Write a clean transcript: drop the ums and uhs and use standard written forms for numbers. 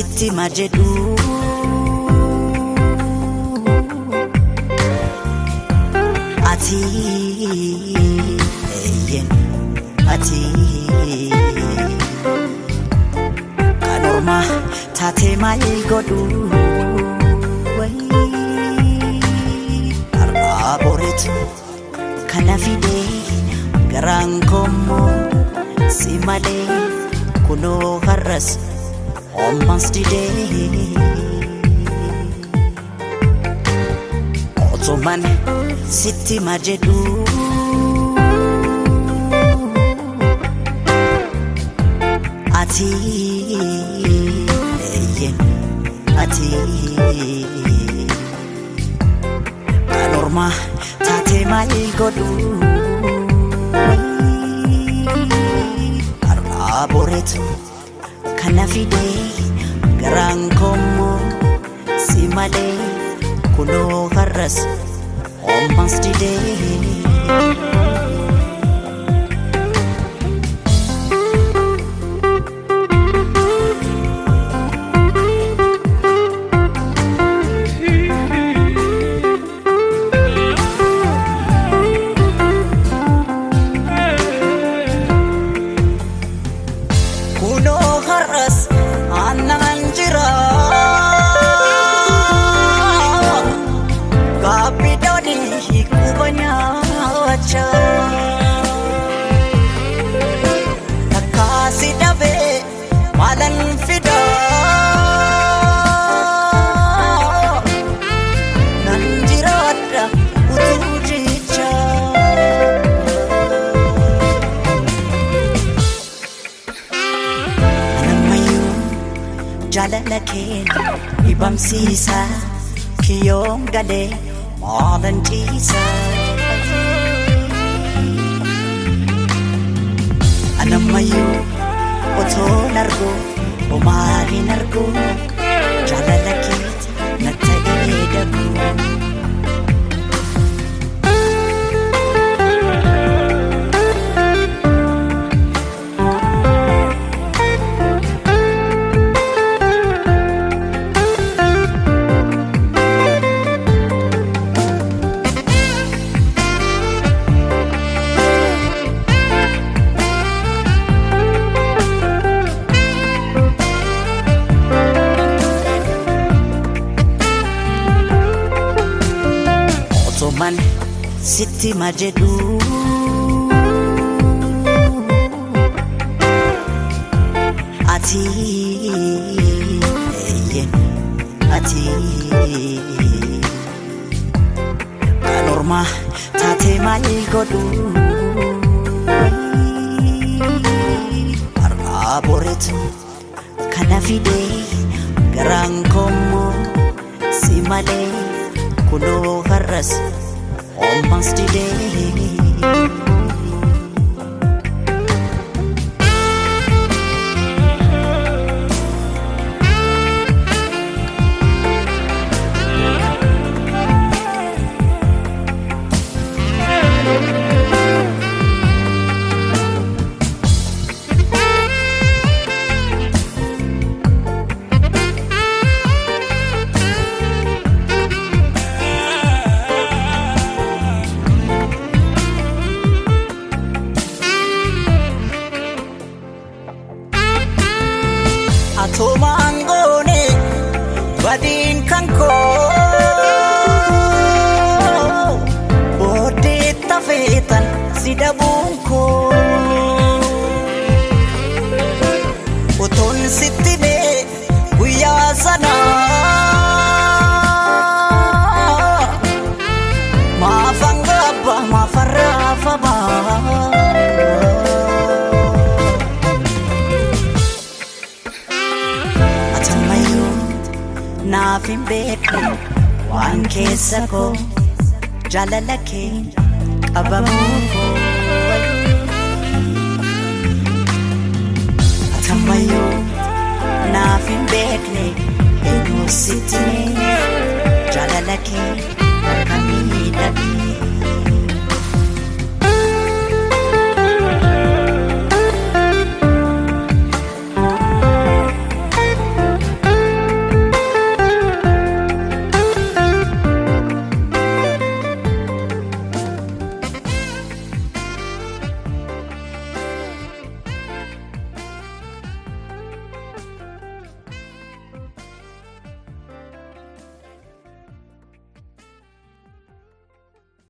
Sitti ma jedhu ati eyyen ati kan ormaa taatee maal godhu har'aa boreetu kana fidee garaan koommoo si malee kunoo har'as hommas didee otuman sitti ma jedhu ati eyyen ati kan ormaa taatee maal godhu har'aa boreetu kana fidee garaan koommoo si malee kunoo har'as hommas didee. Kunoo har'as aannan jira gaabbiidhaan quba nyaacha takkaasi dhabee maalan fida nan jiraadha utuu jecha. Anammayyuu jaalala keenya dhibamsiisa kiyyoon galee maalan ciisa. Anammayyuu otoon argu homaa hin argu jaalala keeti na ta'ee dagu. Otuman sitti ma jedhu ati eyyen ati kan ormaa taatee maal godhu har'aa boreetu kana fidee garaan koommoo si malee kunoo har'as hommas didee. Atumaan goone badiin kan koo booddee tafeetan si dhabuun koo utuun sitti mee guyyaa sana maafan gaabba maafan raafama. Atammayyuu naaf hin beekne waan keessa koo jaalala kee qabamuu koo. Atammayyuu naaf hin beekne eenyu sitti mee jaalala kee